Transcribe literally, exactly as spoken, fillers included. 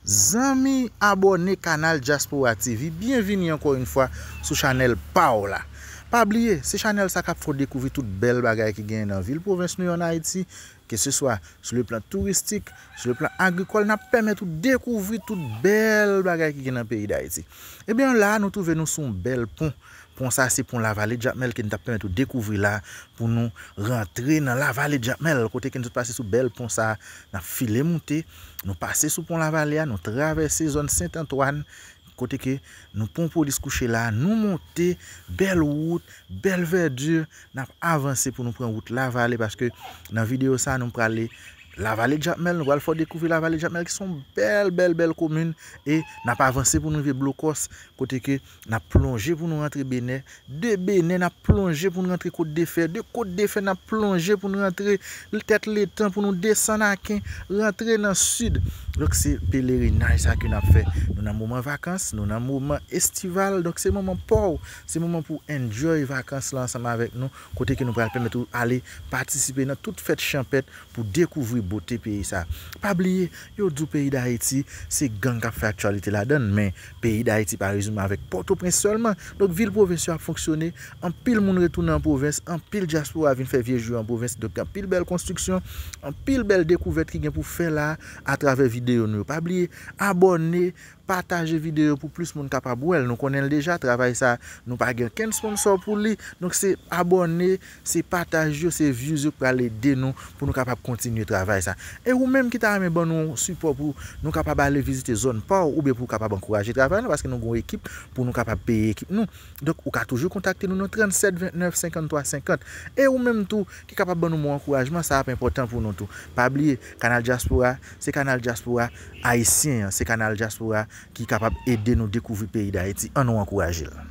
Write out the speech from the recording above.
Zanmi abòne Kanal Dyaspora T V, byenvini ankò yon fwa sou chanèl pa w la. Pa bliye, se chanèl sa k ap fè w dekouvri tout bèl bagay ki genyen nan vil pwovens nou yo an Ayiti, keseswa sou le plan touristik, sou le plan agrikòl, n ap pèmèt ou dekouvri tout bèl bagay ki gen nan peyi Dayiti. Ebyen, la a, nou twouve nou sou yon bèl pon. Pon sa a, se pon Lavale Jakmèl ke n t ap pèmèt ou dekouvri la, pou nou rantre nan Lavale Jakmèl, kote ke n sot pase sou bèl pon sa a, n ap file moute, nou pase sou pon Lavale a, nou travèse zòn Sent Antwàn, kote ke nou pon polis kouche la, nou monte, bèl wout, bèl vèdi, n ap avanse pou nou pran wout Lavale, paske nan videyo sa a, nou prale Lavale Jakmèl, nou pral fè w dekouvri Lavale Jakmèl, ki se yon bèl, bèl, bèl komin, e n ap avanse pou nou rive Blokòs, kote ke n ap plonje pou nou rantre Benè, de Benè, n ap plonje pou n rantre Kot de Fè. De Kot de Fè, n ap plonje pou n rantre Tèt Letan, pou nou desann Aken, rantre nan sid. Donk, se pelerinaj sa ke n ap fè. Nou nan moman vakans, nou nan moman estival. Donk, se moman pa w. Se moman pou enjoy vakans la ansanm avèk nou. Kote ke nou pral pèmèt ou ale patisipe nan tout fèt chanpèt pou dekouvri bote peyi sa. Pa bliye, yo di w peyi Dayiti, se gang k ap fè aktyalite ladan l, men peyi Dayiti pa rezime avèk Pòtoprens sèlman. Donk, vil pwovens yo ap fonksyone, anpil moun retounen an pwovens, anpil dyaspora vin fè vye jou yo an pwovens. Donk, anpil bèl konstriksyon, anpil bèl dekouvèt ki gen pou fè la atravè videyo nou yo. Pa bliye, abòne, pataje videyo pou plis moun kapab wè l. Nou konnen l deja, travay sa, nou pa gen okenn sponsò pou li. Donk, se abòne, se pataj yo, se views yo k pral ede nou pou nou kapab kontinye travay sa. E ou menm ki ta renmen ban nou sipò pou nou kapab ale vizite zòn pa w, oubyen pou w kapab ankouraje travay nou, paske nou gen yon ekip pou nou kapab peye ekip nou. Donk, ou ka toujou kontakte nou nan trannsèt ventnèf senkanntwa senkant. E ou menm tou ki kapab ban nou mo ankourajman, sa ap enpòtan pou nou tou. Pa bliye, Kanal Dyaspora, se Kanal Dyaspora ayisyen an, se Kanal Dyaspora ki kapab ede nou dekouvri peyi Dayiti. Ann nou ankouraje l.